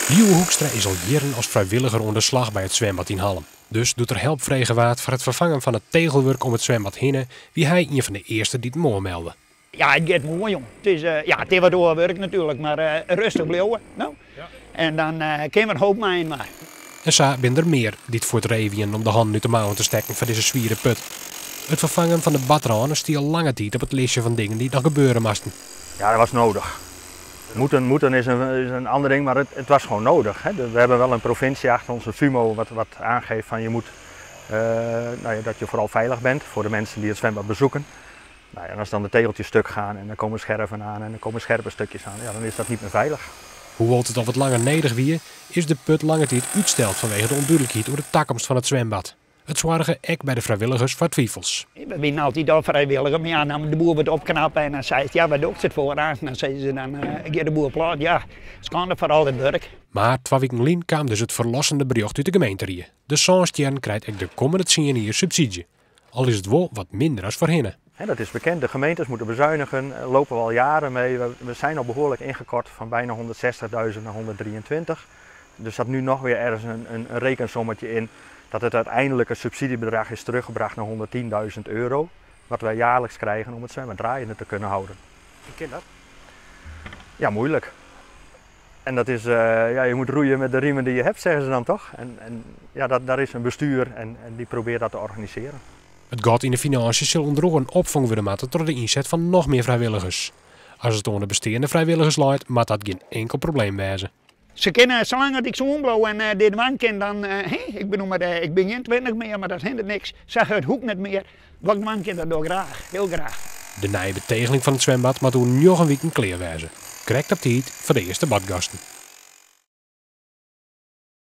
Lieuwe Hoekstra is al jierren as frijwilliger oan de slach by it swimbad yn Hallum. Dus doe't der help frege waard foar it ferfangen fan it tegelwurk om it swimbad hinne, wie hy ien fan de earste dy't him oanmelde. Ja, it giet moai, jong. It is, ja, it is wat oar wurk natuerlik, mar rêstich bliuwe, no. En dan kinne we in hoop mei-inoar. En sa binne der mear dy't fuort ree wienen om de hannen út de mouwen te stekken foar dizze swiere put. It ferfangen fan de badrâne stie al lange tiid op it listje fan dingen dy't noch gebeure moasten. Ja, dat was nodig. Moeten, moeten is een ander ding, maar het was gewoon nodig. Hè. We hebben wel een provincie achter ons, een FUMO, wat aangeeft van je moet, nou ja, dat je vooral veilig bent voor de mensen die het zwembad bezoeken. Nou ja, en als dan de tegeltjes stuk gaan en er komen scherven aan en er komen scherpe stukjes aan, ja, dan is dat niet meer veilig. Hoewol't it al wat langer nedich wie, is de put lange tiid útsteld fanwege de ûndúdlikheid oer de takomst fan it swimbad. It soarge ek by de frijwilligers foar twifels. We wienen altyd al frijwilliger, mar ja, dan de boel wat opknappe en dan seist, ja, wat dochst it foar? Dan sizze se, dan giet de boel plat. Ja, skande foar al it wurk. Mar twa wiken lyn kaam dus it ferlossende berjocht út de gemeenterie. De Sânstjerren krijt ek de kommende tsien jier subsydzje. Al is it wol wat minder as foarhinne. Dat is bekend, de gemeentes moeten bezuinigen, lopen we al jaren mee. We zijn al behoorlijk ingekort van bijna 160.000 naar 123. Er zat nu nog weer ergens een rekensommetje in dat het uiteindelijke subsidiebedrag is teruggebracht naar 110.000 euro. Wat wij jaarlijks krijgen om het zwembad draaiende te kunnen houden. Hoe kin dat? Ja, moeilijk. En dat is, ja, je moet roeien met de riemen die je hebt, zeggen ze dan toch? En ja, daar is een bestuur en die probeert dat te organiseren. It gat yn de finânsjes sil ûnder oaren opfongen wurde moatte troch de ynset fan noch mear frijwilligers. As it oan de besteande frijwilligers leit, moat dat gjin inkel probleem wêze. Se kinne, salang as ik sûn bliuw en dit dwaan kin, dan, ik bedoel, mar, ik bin gjin 20 mear, mar dat hindert niks. Sa hurd hoecht net mear. Wat ik dwaan kin, dat doch ik graach, hiel graach. De nije betegeling fan it swimbad moat oer njoggen wiken klear wêze. Krekt op tiid foar de earste badgasten.